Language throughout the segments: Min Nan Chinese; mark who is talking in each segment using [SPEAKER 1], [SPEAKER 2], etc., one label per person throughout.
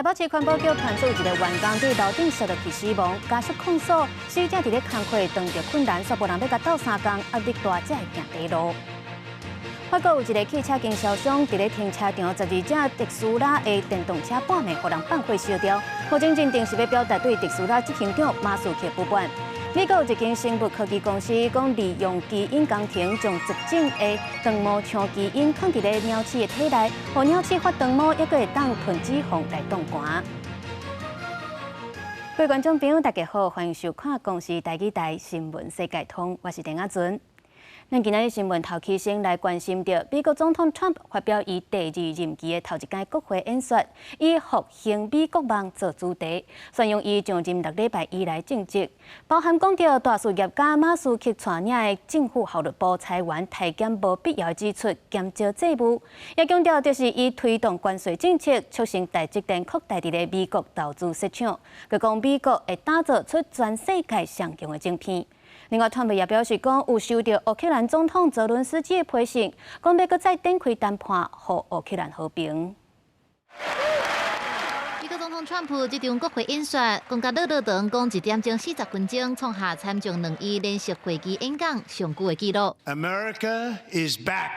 [SPEAKER 1] 台北市環保局傳出有一个員工佇樓頂摔落去死亡，家屬控訴死者佇咧工課當著困難，煞無人欲共鬥相共，壓力大才會行短路。法國有一个汽車經銷商佇咧停車場12隻特斯拉的電動車半暝予人放火燒掉，目前認定是欲表達對特斯拉執行長馬斯克不滿。美國有一間生物科技公司講，利用基因工程將絕種的長毛象基因放佇咧鳥鼠的體內，予鳥鼠發長毛，猶閣會當囤脂肪來擋寒。各位觀眾朋友，大家好，歡迎收看《公視台語台新聞世界通》，我是鄭亞尊。咱今仔日新聞頭起先來關心著美國總統川普發表伊第二任期的頭一擺國會演說，以復興美國夢做主題，宣揚伊上任6禮拜以來政績，包含講著大事業家馬斯克帶領的政府效率部裁員削減無必要支出，減少債務，也強調就是伊推動關稅政策，促成台積電擴大佇咧美國投資設廠，閣講美國會打造出全世界上強的晶片。另外，川普也表示講，有收到烏克蘭總統澤倫斯基的批信，講欲閣再展開談判，予烏克蘭和平。
[SPEAKER 2] 美國總統川普這場國會演說，講甲落落長，講1點鐘40分鐘，創下參眾兩院連續會議演講上久的紀錄。
[SPEAKER 3] America is back.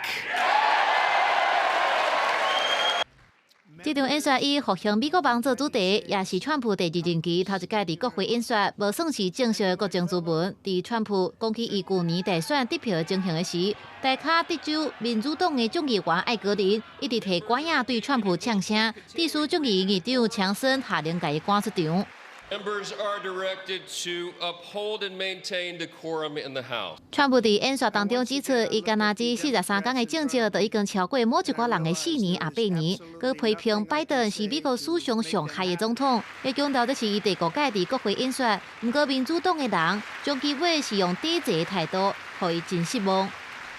[SPEAKER 2] 這場演說以復興美國夢做主題，也是川普第二任期頭一擺佇國會演說，無算是正式的國情諮文。佇川普講起伊舊年大選得票情形的時，大卡德州民主黨的眾議員艾格林一直提桿仔對川普嗆聲，致使眾議院議長強森下令共伊趕出場。
[SPEAKER 4] Members are directed to uphold and maintain decorum in the House.
[SPEAKER 2] 川普佇演說當中指出，伊干焦只43工的政績，就已經超過某一寡人的4年抑8年。閣批評拜登是美國史上上害的總統，也強調這是伊第五屆佇國會演說。毋過民主黨的人將其話是用抵制的態度，予伊真失望。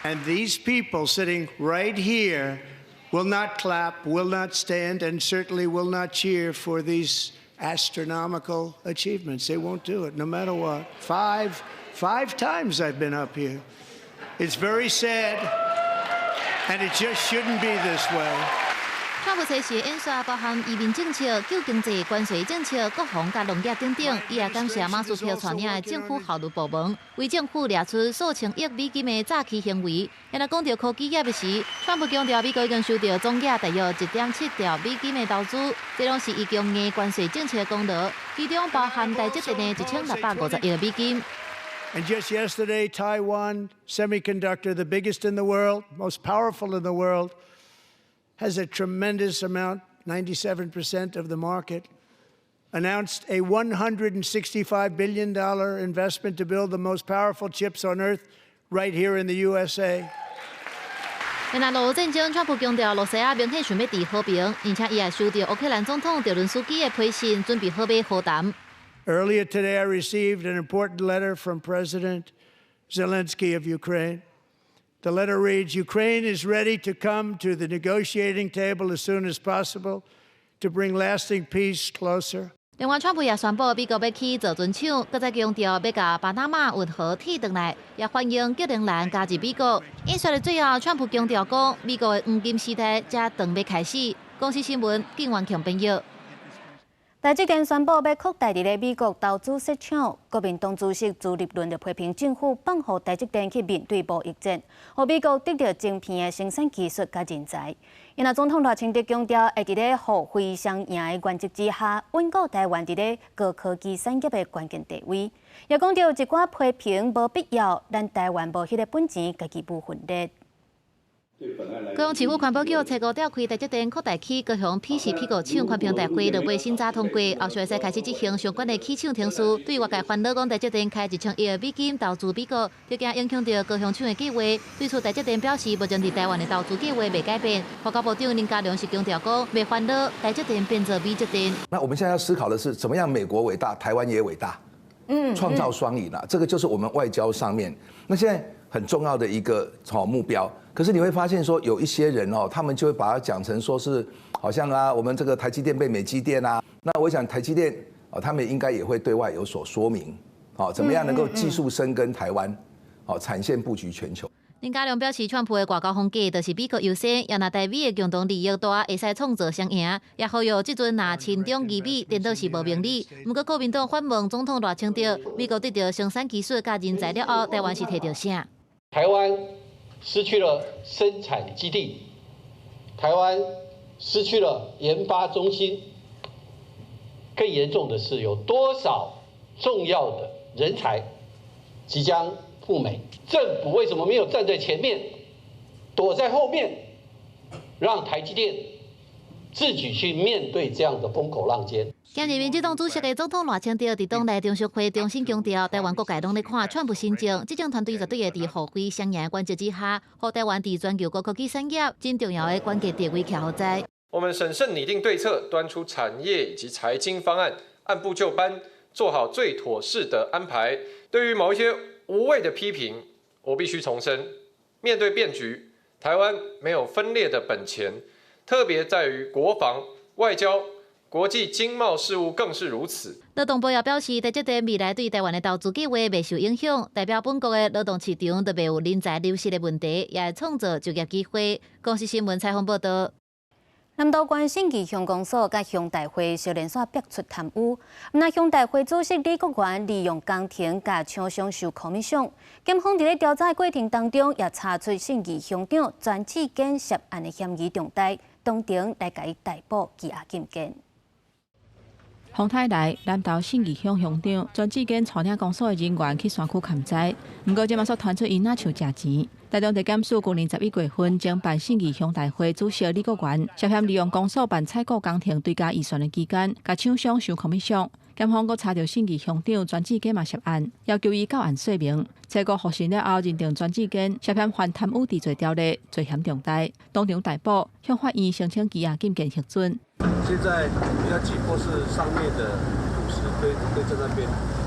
[SPEAKER 3] And these people sitting right here will not clap, will not stand, and certainly will not cheer for these astronomical achievements. They won't do it, no matter what. Five times I've been up here. It's very sad, and it just shouldn't be this way.
[SPEAKER 2] 川普這次演說包含移民政策、救經濟、關稅政策、國防佮農業等等。伊也感謝馬斯克帶領的政府效率部門，為政府掠出數千億美金的詐欺行為。若講著科技業的時，川普強調美國已經收著總額大約1.7兆美金的投資，這攏是伊強硬關稅政策的功勞，其中包含台積電的1650億美金。
[SPEAKER 3] And just yesterday, Taiwan Semiconductor, the biggest in the world, most powerful in the world, has a tremendous amount, 97% of the market, announced a $165 billion investment to build the most powerful chips on earth right here in the USA.
[SPEAKER 2] 若俄烏戰爭，川普強調，羅西亞明顯想欲佇和平，而且伊也收著烏克蘭總統澤倫斯基的批信，準備好欲和談。
[SPEAKER 3] Earlier today, I received an important letter from President Zelensky of Ukraine. The letter reads, "Ukraine is ready to come to the negotiating table as soon as possible to bring lasting peace closer."
[SPEAKER 2] 另外，川普也宣布美國欲起造船廠，閣再強調欲共巴拿馬運河鐵轉來，也歡迎格陵蘭加入美國。演說的最後，川普強調講，美國的黃金時代才當欲開始。公視新聞，景元強編譯。
[SPEAKER 1] 台積電宣布欲擴大佇咧美國投資設廠，國民黨主席朱立倫就批評政府放予台積電去面對貿易戰，予美國得著晶片的生產技術佮人才。伊若總統賴清德強調，會佇咧互惠雙贏的原則之下，穩固台灣佇咧高科技產業的關鍵地位。也講著一寡批評無必要，咱台灣無彼个本錢，家己無分裂。
[SPEAKER 2] 高雄市府環保局初五召開台積電擴大起高雄 PCP 五廠環評大會，落尾審查通過，後續會使開始執行相關的起廠程序。對外界煩惱講台積電開1000億美金投資美國，就驚影響著高雄廠的計劃。對此，台積電表示，目前佇台灣的投資計劃未改變。外交部長林佳龍是強調講，袂煩惱台積電變做美積電。
[SPEAKER 5] 那我們現在要思考的是，怎麼樣美國偉大，台灣也偉大，創造雙贏啊，這個就是我們外交上面那現在很重要的一個好目標。可是你會發現說，有一些人哦，他們就會把它講成說是好像啊，我們這個台積電被美積電啊。那我想台積電啊，他們應該也會對外有所說明，好，怎麼樣能夠技術深耕台灣，好，產線布局全球。
[SPEAKER 2] 林佳龍表示，川普的外交風格就是美國優先，也若台美的共同利益大，會使創造雙贏。也呼籲這陣若親中疑美，顛倒是無明理。毋過國民黨反問總統賴清德，美國得著生產技術佮人才了後，台灣是提著啥？
[SPEAKER 6] 台灣失去了生產基地，台灣失去了研發中心，更嚴重的是，有多少重要的人才即將赴美？政府為什麼沒有站在前面，躲在後面，讓台積電自己去面對這樣的風口浪尖？
[SPEAKER 2] 兼任民進黨主席的總統賴清德佇黨內中常會重新強調，台灣各界攏咧看川普新政，這種團隊絕對會佇互惠雙贏原則之下，予台灣佇全球高科技產業真重要的關鍵地位徛予在。
[SPEAKER 4] 我們審慎擬定對策，端出產業以及財經方案，按部就班做好最妥適的安排。對於某一些無謂的批評，我必須重申：面對變局，台灣沒有分裂的本錢，特別在於國防、外交、國際經貿事務更是如此。
[SPEAKER 2] 勞動部也表示，台積電未來對台灣的投資計劃袂受影響，代表本國的勞動市場就袂有人才流失的問題，也會創造就業機會。公視新聞採訪報道。
[SPEAKER 1] 南投縣信義鄉公所佮鄉代會相連紲爆出貪污，那鄉代會主席李國元利用工程共廠商收 commission，檢方佇咧調查的過程當中，也查出信義鄉長專志堅涉案的嫌疑重大，當庭來共伊逮捕羈押禁見。
[SPEAKER 7] 風颱來，南投信義鄉鄉長專志堅帶領公所的人員去山區勘災，毋過這馬煞傳出𪜶若像食錢。台中地檢署舊年11月份，偵辦信義鄉代會主席李國元涉嫌利用公所辦採購工程追加預算的期間，共廠商收 commission。檢方閣查著信義鄉長專志堅嘛涉案，要求伊到案說明。初步複審了後，認定專志堅涉嫌犯貪污治罪條例，罪嫌重大，當場逮捕，向法院申請羈押禁見核准。
[SPEAKER 8] 現在比較緊迫是上面的土石堆堆在那邊，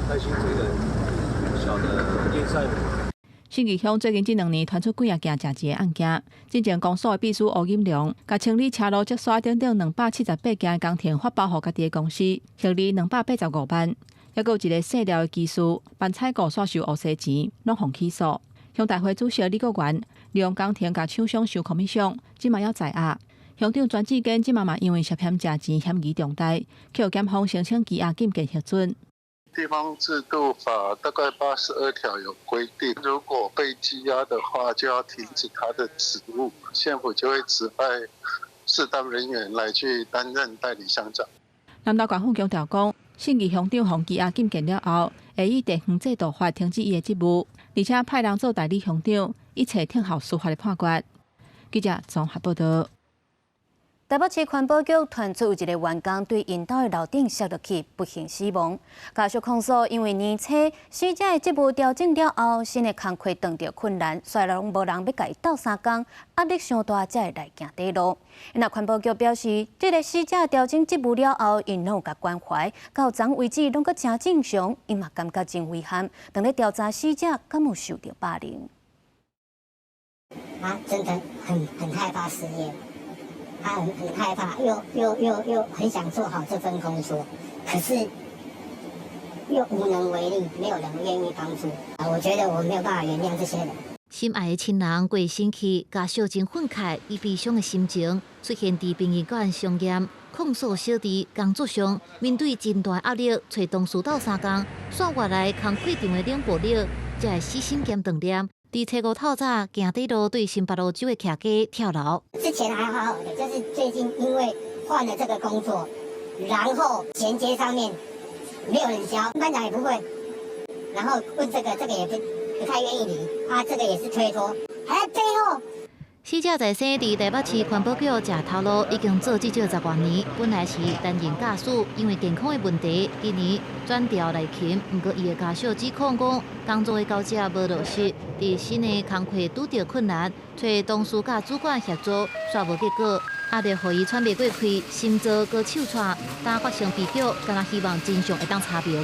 [SPEAKER 8] 擔心這個小的堰塞湖。
[SPEAKER 7] 信義鄉最近這兩年傳出幾仔件食錢的案件，進前公所的秘書吳錦良，共清理車路積沙等等278件的工程發包予家己的公司，獲利285萬。抑閣有一個細料的技師辦採購煞收烏西錢，攏予起訴。鄉代會主席李國元利用工程共廠商收 commission，這馬猶在押。鄉長專志堅這馬嘛因為涉嫌食錢嫌疑重大，去予檢方申請羈押禁見核准。
[SPEAKER 9] 地方制度法大概82條有規定，如果被羈押的話，就要停止他的職務，縣府就會指派適當人員來去擔任代理鄉長。
[SPEAKER 7] 南投縣府強調講，信義鄉長予羈押禁見了後，會依地方制度法停止伊的職務，而且派人做代理鄉長，一切聽候司法的判決。記者綜合報道。
[SPEAKER 1] 台北市環保局傳出有一個員工對𪜶兜的樓頂摔落去，不幸死亡。家屬控訴，因為年初死者的職務調整了後，新的工課遇著困難，所以攏無人欲共伊鬥相共，壓力傷大，才會來行短路。那環保局表示，這個死者調整職務了後，𪜶攏有共關懷，到昨為止攏閣誠正常，𪜶嘛感覺真遺憾。當咧調查死者敢有受著霸凌？
[SPEAKER 10] 他真的很害怕失業。他很害怕，又很想做好這份工作，可是又無能為力，沒有人願意幫助。我覺得我沒有辦法原諒這些人。
[SPEAKER 2] 心愛的親人過身去，家屬真憤慨，以悲傷的心情出現佇殯儀館相驗，控訴小弟工作上面對真大壓力，揣同事鬥相共，煞外來工課場的冷暴力，才會死心兼斷念。佇初五透早行短路對新北蘆洲的徛家跳樓。
[SPEAKER 10] 之前還好好的，就是最近因為換了這個工作，然後銜接上面沒有人教，班長也不會，然後問這個，這個也不太願意理，啊，這個也是推脫，還在背後。
[SPEAKER 2] 死者在生佇台北市環保局食頭路，已經做至少10外年。本來是擔任駕駛，因為健康的問題，今年轉調內勤。毋過伊的家屬指控講，工作的交接無落實，佇新的工課拄著困難，揣同事佮主管協助，煞無結果，壓力予伊喘袂過氣，心臟閣手掣，當發生悲劇，敢若希望真相會當查明。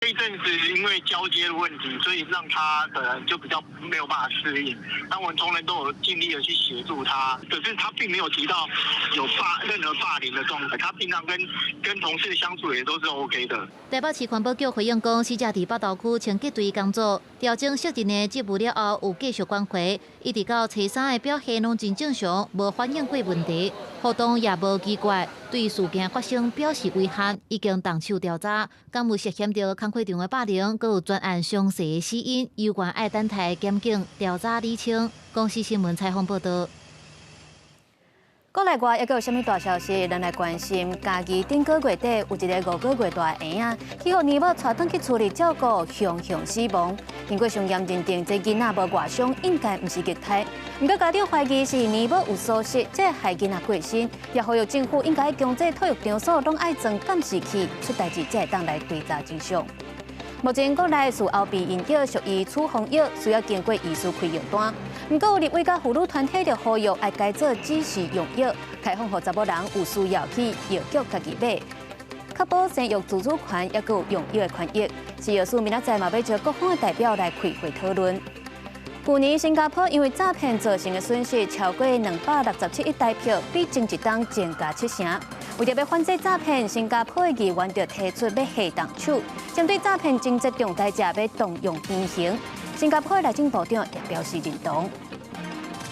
[SPEAKER 9] 這一陣子因
[SPEAKER 11] 為交接的問題，所以讓他可能就比較沒有辦法適應。但我們同仁都有盡力的去協助他，可是他並沒有提到有任何霸凌的狀態。他平常跟同事相處也都是 OK 的。
[SPEAKER 2] 台北市環保局回應講，死者佇北投區清潔隊工作，調整卸任的職務了後，有繼續關懷，一直到初三的表現攏真正常，無反映過問題，活動也無奇怪，對事件發生表示遺憾，已經動手調查，敢有涉嫌著工課場的霸凌，閣有專案詳細的死因，有關愛等待檢警調查釐清。公視新聞採訪報道。
[SPEAKER 1] 國內外猶閣有啥物大消息？咱來關心。嘉義頂個月底有一个5個月大的嬰仔，去予奶母帶轉去厝裡照顧，雄雄死亡。經過相驗認定，這囡仔無外傷，應該毋是虐待。毋過家長懷疑是奶母有疏失，才害囡仔過身。也呼籲政府應該強制托育場所攏愛裝監視器，出代誌才會當來追查真相。目前國內事後避孕藥屬於處方藥，需要經過醫師開藥單。毋過有立委佮婦女團體就呼籲愛改做指示用藥，開放予查某人有需要去藥局家己買，確保生育自主權，猶閣有用藥的權益。食藥署明仔載嘛欲召各方的代表來開會討論。舊年新加坡因為詐騙造成的損失超過267億台幣，比前一冬增加七成。為著欲反制詐騙，新加坡的議員就提出欲下重手，針對詐騙情節重大者欲動用鞭刑。新加坡的內政部長也表示認同。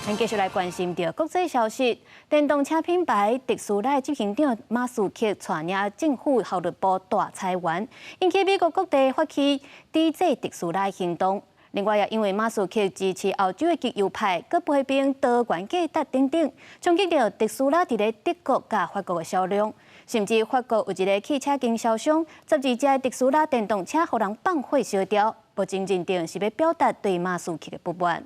[SPEAKER 1] 咱繼續來關心著國際消息，電動車品牌特斯拉執行長馬斯克帶領政府效率部大裁員，引起美國各地發起抵制特斯拉行動。另外，也因為馬斯克支持歐洲的極右派，閣批評多元價值等等，衝擊著特斯拉佇咧德國佮法國的銷量，甚至法國有一个汽車經銷商，12隻特斯拉電動車予人放火燒掉，目前認定是欲表達對馬斯克的不滿。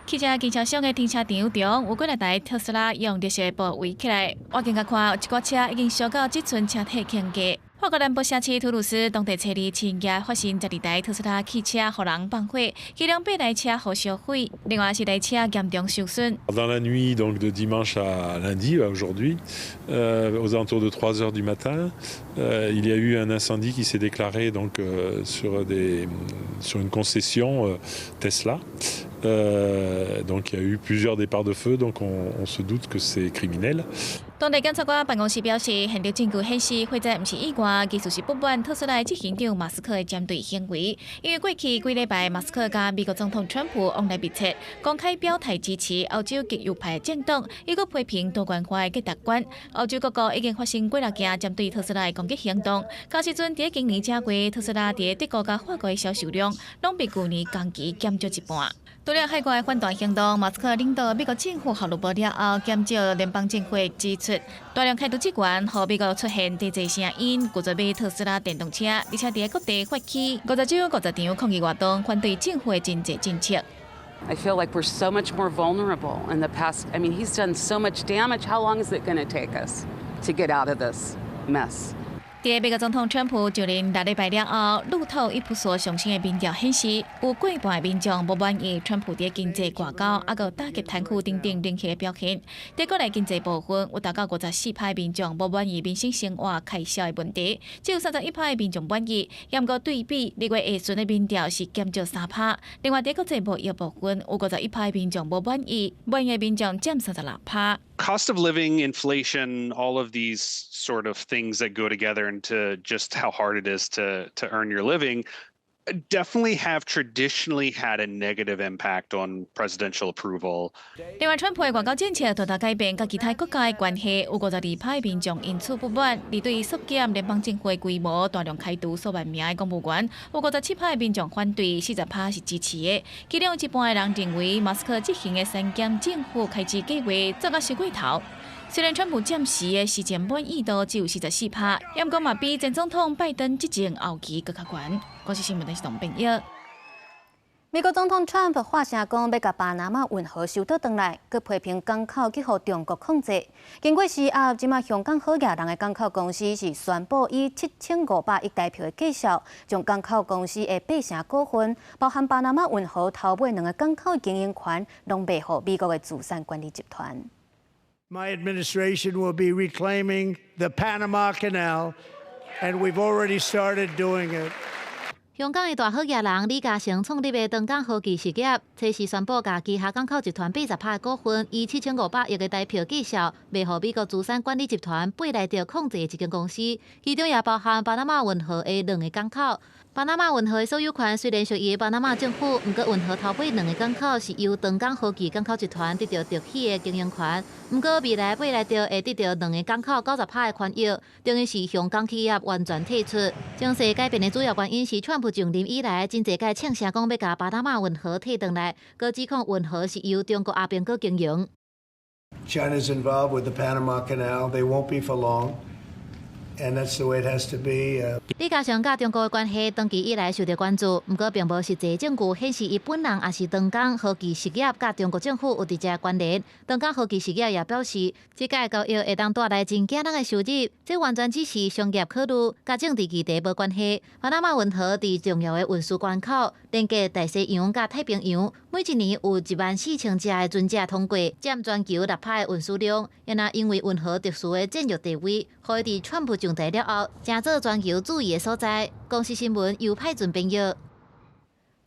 [SPEAKER 7] 汽車經銷商的停車場中，有幾若台特斯拉用綠色布圍起來。外境共看，有一寡車已經燒到只賰車體空格。法國南部城市圖盧茲當地初二深夜發生12台特斯拉汽車予人放火，其中八台車予燒毀，另外四台車嚴重受損。
[SPEAKER 12] Dans la nuit donc de dimanche à lundi, aujourd'hui, aux alentours de 3 heures du matin, il y a eu un incendie qui s'est déclaré donc sur une concession Tesla. Donc il y a eu plusieurs départs de feu, donc on se doute que c'est criminel.
[SPEAKER 7] 當地檢察官辦公室表示，現場證據顯示火災毋是意外，其實是不滿特斯拉執行長馬斯克的針對行為。因為過去幾禮拜，馬斯克佮美國總統川普往來密切，公開表態支持歐洲極右派政黨，猶閣批評多元化的價值觀。歐洲各國已經發生幾若件針對特斯拉的攻擊行動。到時陣，佇今年正月，特斯拉佇德國佮法國的銷售量攏比舊年同期減少一半。除了海外反彈行動，馬斯克領導美國政府效率部了後，減少聯邦政府支出，大量開除職員，予美國出現抵制聲音，拒絕買特斯拉電動車，而且佇各地發起50州50場抗議活動，反對政府的經濟政策。
[SPEAKER 13] I feel like we're so much more vulnerable in the past. I mean, he's done so much damage. How long is it going to take us to get out of this mess?
[SPEAKER 7] 佇美國總統川普就任6禮拜了後，路透益普索上新的民調顯示，有過半的民眾無滿意川普佇經濟外交，猶閣打擊貪腐等等領域的表現。佇國內經濟部分，有達到54%民眾無滿意民生生活開銷的問題，只有31%的民眾滿意。毋過對比2月下旬的民調是減少3%。另外，佇國際貿易部分，有51%民眾無滿意，滿意的民眾佔36%。
[SPEAKER 14] Cost of living, inflation, all of these sort of things that go together into just how hard it is to earn your living definitely have traditionally had a negative impact on presidential approval.
[SPEAKER 7] 另外，川普的外交政策大大改變佮其他國家的關係，有52%民眾因此不滿。而對縮減聯邦政府的規模、大量開除數萬名的公務員，有57%民眾反對，40%是支持的。其中一半的人認為，馬斯克執行的削減政府開支計劃做甲傷過頭。雖然川普暫時的施政滿意度只有44%，毋過嘛比前總統拜登執政後期閣較懸。公視新聞電視董編譯。
[SPEAKER 1] 美國總統川普發聲講，欲共巴拿馬運河收倒轉來，閣批評港口去予中國控制。經過施壓，這馬香港好額人的港口公司是宣布以7500億台幣的價數，將港口公司的八成股份，包含巴拿馬運河頭尾兩个港口經營權，攏賣予美國的資產管理集團。
[SPEAKER 3] My administration will be reclaiming the Panama Canal, and we've already started doing it.
[SPEAKER 2] 香港的大好額人李嘉誠創立的長江和記實業，初時宣布共旗下港口集團80%的股份，以7500億的台票計數，賣予美國資產管理集團貝萊德控制的一間公司，其中也包含巴拿馬運河的兩个港口。巴拿馬運河的所有權雖然屬於巴拿馬政府，毋過運河頭尾兩个港口是由長江和記港口集團得到特許的經營權。毋過未來貝萊德會得到兩个港口90%的權益，等於是香港企業完全退出。情勢改變的主要原因是川普上任以來，真濟擺嗆聲講欲共巴拿馬運河退轉來，閣指控運河是由中國阿兵哥經營。
[SPEAKER 3] China's involved with the Panama Canal. They won't be for long. And that's the way it has to be.
[SPEAKER 2] 李嘉誠佮中國的關係長期以來受到關注，毋過並無實際證據顯示伊本人抑是長江和記實業佮中國政府有直接關聯。長江和記實業也表示，這個交易會當帶來真驚人的收入，這完全只是商業考慮，佮政治議題無關係。巴拿馬運河佇重要的運輸關口，連接大西洋佮太平洋，每一年有14,000隻的船隻通過，佔全球6%的運輸量。也若因為運河特殊的戰略地位，予伊佇川普上台了後，成做全球注意的所在。公視新聞由派准編譯。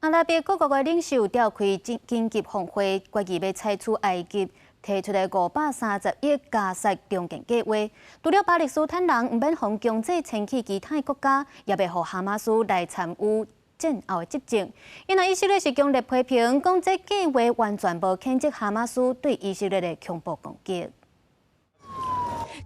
[SPEAKER 1] 阿拉伯各國的領袖召開緊急峰會，決議欲採取埃及提出的530億加薩重建計劃。除了巴勒斯坦人毋免予強制遷去其他國家，也袂予哈馬斯來參與戰後的執政。因為以色列是強烈批評，講這計劃完全無譴責哈馬斯對以色列的恐怖攻擊。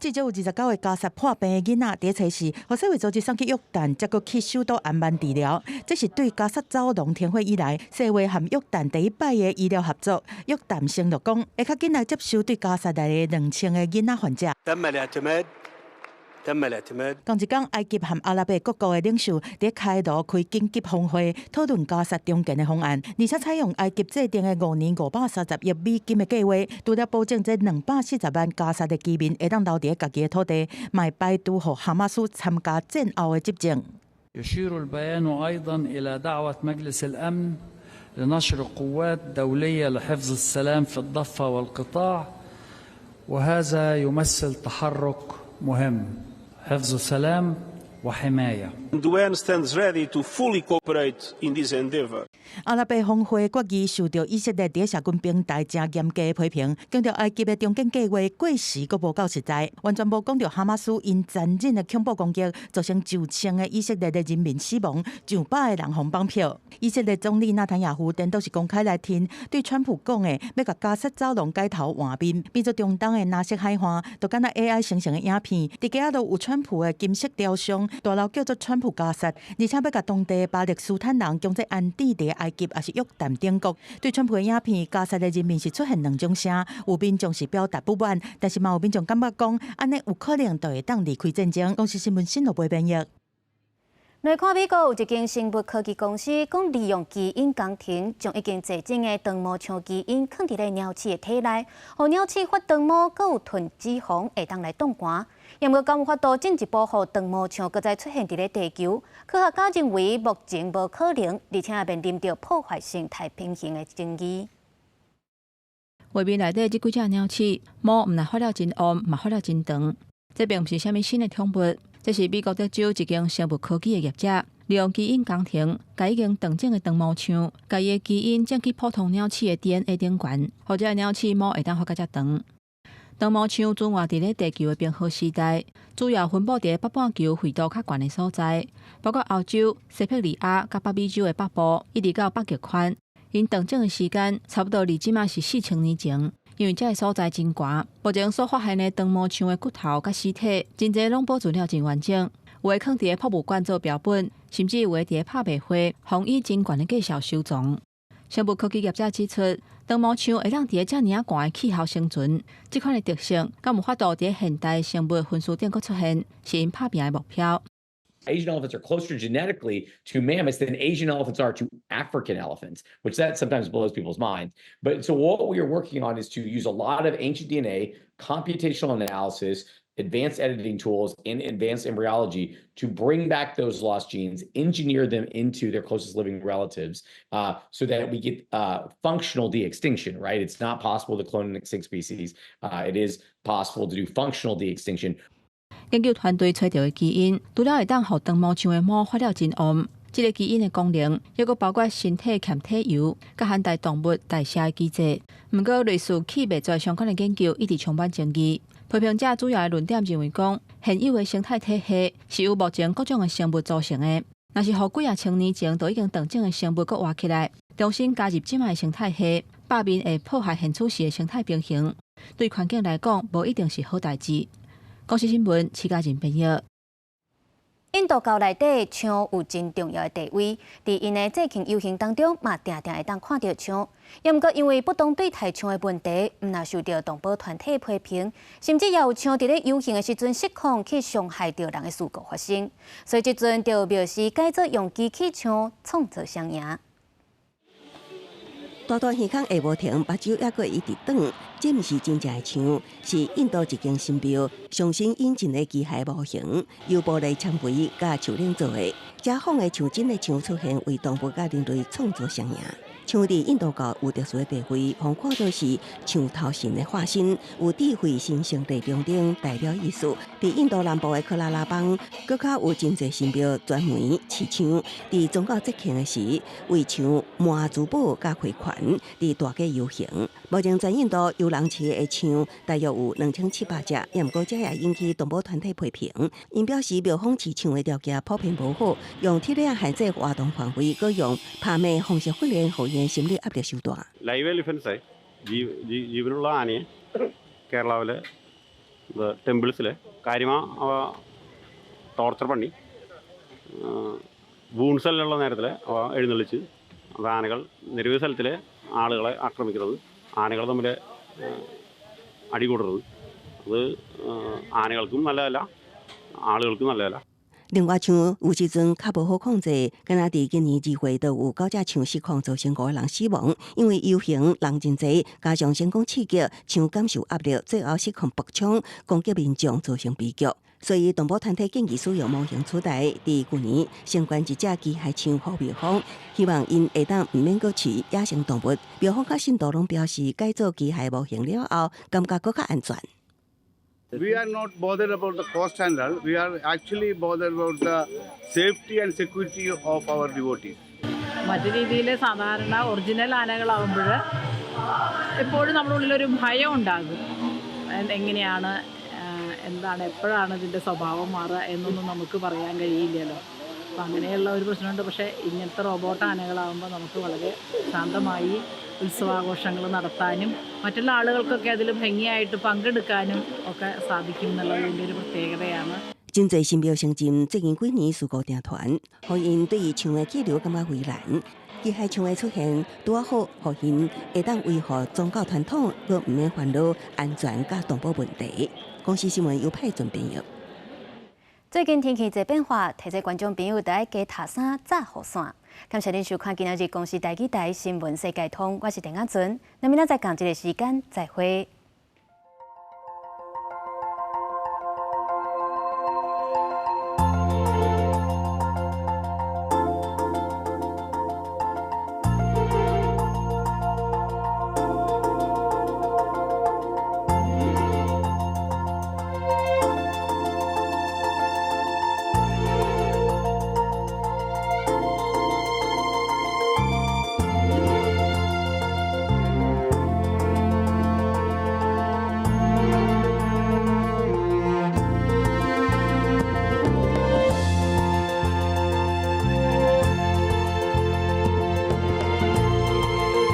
[SPEAKER 15] 至少有29個加薩破病的囡仔，佇咧初四，予世衛組織送去約旦，才閣去首都安曼治療。這是對加薩走廊停火以來，世衛和約旦第一擺的醫療合作。約旦承諾講，會較緊來接收對加薩來的2000個囡仔患者。同一工，埃及和阿拉伯各國的領袖佇開羅開緊急峰會，討論加薩重建的方案，而且採用埃及制定的5年530億美金的計劃，除了保證這240萬加薩的居民會當留佇家己的土地，嘛會排除予哈馬斯參加戰後的執政。
[SPEAKER 16] يشير البيان أيضا إلى دعوة مجلس الأمن لنشر قوات دولية لحفظ السلام في الضفة والقطاع وهذا يمثل تحرك مهم حفظ سلام وحماية.
[SPEAKER 17] The UN stands ready to fully cooperate in this endeavor.
[SPEAKER 15] 阿拉伯峰會決議受到以色列佇社群平台誠嚴格的批評，強調埃及的重建計劃過時閣無夠實在，完全無講著哈馬斯𪜶殘忍的恐怖攻擊，造成上千个以色列的人民死亡，上百个人予綁票。以色列總理納坦雅胡顛倒是公開來挺，對川普講的欲共加薩走廊改頭換面，變做中東的藍色海岸，就敢若 AI 生成的影片。佇街仔都有川普的金色雕像，大樓叫做川普加薩，而且欲共當地巴勒斯坦人強制安置佇埃及抑是約旦等國。對川普的影片，加薩的人民是出現兩種聲，有民眾是表達不滿，但是嘛有民眾感覺講，按呢有可能就會當離開戰爭。公視新聞新羅播編譯。
[SPEAKER 1] 來看美國有一間生物科技公司，講利用基因工程，將已經濟種的長毛象基因囥佇咧貓鼠的體內，予貓鼠發長毛，閣有囤脂肪，會當來擋寒。毋過敢有法度進一步予長毛象閣再出現佇咧地球？科學家認為目前無可能，而且也面臨著破壞生態平衡的爭議。
[SPEAKER 7] 畫面內底這幾隻貓鼠毛毋但發了真黃，嘛發了真長。這並毋是啥物新的寵物，這是美國德州一間生物科技的業者，利用基因工程，共已經斷種的長毛象，共伊的基因種去普通貓鼠的 DNA 頂懸，予這个貓鼠毛會當發較遮長。長毛象存活佇咧地球的冰河時代，主要分布佇北半球緯度較懸的所在，包括歐洲、西伯利亞佮北美洲的北部，一直到北極圈。𪜶斷種的時間差不多離這馬是4000年前。因為這个所在真寒，目前所發現的長毛象的骨頭佮屍體，真濟攏保存了真完整，有的囥佇咧博物館做標本，甚至有的佇咧拍賣會，予以真懸的價數收藏。生物科技業者指出，長毛象會當佇咧遮爾仔寒的氣候生存，這款的特性，敢有法度佇咧現代生物分析頂閣出現，是𪜶拍拚的目標。
[SPEAKER 18] Asian elephants are closer genetically to mammoths than Asian elephants are to African elephants, which that sometimes blows people's minds. But so what we are working on is to use a lot of ancient DNA, computational analysis, advanced editing tools, and advanced embryology to bring back those lost genes, engineer them into their closest living relatives, so that we get functional de-extinction, right? It's not possible to clone an extinct species. It is possible to do functional de-extinction.
[SPEAKER 7] 研究團隊揣著的基因，除了會當予長毛象的毛發了真黃，這个基因的功能，抑閣包括身體欠體油，佮限制動物代謝的機制。毋過，類似氣袂絕相關的研究一直充滿爭議。批評者主要的論點認為講，現有的生態體系是由目前各種的生物組成的。若是予幾仔千年前就已經斷種的生物閣活起來，重新加入這擺的生態系，罷免會破壞現此時的生態平衡。對環境來講，無一定是好代誌。公視新聞，徐家仁編譯。
[SPEAKER 1] 印度教內底，象有真重要的地位，佇𪜶的節慶遊行當中，嘛定定會當看著象。也毋過因為不當對待象的問題，毋但受著動保團體批評，甚至也有象佇咧遊行的時陣失控去傷害著人的事故發生。所以這陣就廟師改做用機器象創造雙贏。
[SPEAKER 19] 大大耳孔下無停，目睭猶閣會一直轉。這毋是真正的象，是印度一間神廟上新引進的機械模型，由玻璃纖維佮樹奶做的。這仿的像真的象出現，為動物佮人類創造雙贏。象佇印度教有特殊的地位，予看做是象頭神的化身，有智慧、神聖力量等代表意思。佇印度南部的喀拉拉邦，閣較有真濟神廟專門飼象。佇宗教節慶的時，為象抹珠寶佮花環，佇大街遊行。目前全印度有人飼的象大約有2700隻，也毋過這也引起動保團體批評。𪜶表示廟方飼象的條件普遍無好，用鐵鏈限制活動範圍，閣用拍罵方式訓練，予𪜶心理壓力傷大。
[SPEAKER 20] Live elephants ജീവനുള്ള ആനയെ കേരളാവിലെ ടെമ്പിൾസിൽ കാര്യമാ അവ ടോർച്ചർ പണി വൂൺസ് എല്ലാം നേരത്തിൽ അവ എഴുന്നള്ളിച്ച് അത് ആനകൾ നിരവധി സ്ഥലത്തിലെ ആളുകളെ ആക്രമിക്കുന്നത്, ആനകൾ തമ്മിൽ അടികൂടുന്നത്, അത് ആനകൾക്കും നല്ലതല്ല, ആളുകൾക്കും നല്ലതല്ല.
[SPEAKER 19] 另外，象有時陣較無好控制，敢若佇今年2月就有九隻象失控，造成五個人死亡。因為遊行人真濟，加上聲光刺激，象感受壓力，最後失控爆衝，攻擊民眾，造成悲劇。所以，動保團體建議使用模型取代，佇舊年先捐一隻機械象予廟方，希望𪜶會當毋免閣飼野生動物。廟方佮信徒攏表示，改做機械模型了後，感覺閣較安全。
[SPEAKER 21] We are not bothered about the cost and all. We are actually bothered about the safety and security of our devotees.
[SPEAKER 22] മറ്റു രീതിയിൽ സാധാരണ ഒറിജിനൽ ആനകളാവുമ്പോൾ എപ്പോഴും നമ്മുടെ ഉള്ളിലൊരു ഭയം ഉണ്ടാകും. എങ്ങനെയാണ്, എന്താണ്, എപ്പോഴാണ് ഇതിൻ്റെ സ്വഭാവം മാറുക എന്നൊന്നും നമുക്ക് പറയാൻ കഴിയില്ലല്ലോ. അപ്പം അങ്ങനെയുള്ള ഒരു പ്രശ്നമുണ്ട്. പക്ഷേ ഇങ്ങനത്തെ റോബോട്ട് ആനകളാകുമ്പോൾ നമുക്ക് വളരെ ശാന്തമായി ഉത്സവാഘോഷങ്ങൾ നടത്താനും മറ്റുള്ള ആളുകൾക്കൊക്കെ അതിൽ ഭംഗിയായിട്ട് പങ്കെടുക്കാനും ഒക്കെ സാധിക്കും എന്നുള്ളതിൻ്റെ ഒരു പ്രത്യേകതയാണ്.
[SPEAKER 19] 真濟神廟城鎮最近幾年事故定傳，予𪜶對於象的羈留感覺為難。機械象的出現，拄仔好，予𪜶會當維護宗教傳統，閣毋免煩惱安全佮動保問題。公視新聞由派準編譯。
[SPEAKER 1] 最近天氣濟變化，提醒觀眾朋友著愛加疊衫、罩雨傘。感謝恁收看今仔日公視台語台新聞世界通，我是鄭亞純，咱明仔載仝一个時間再會。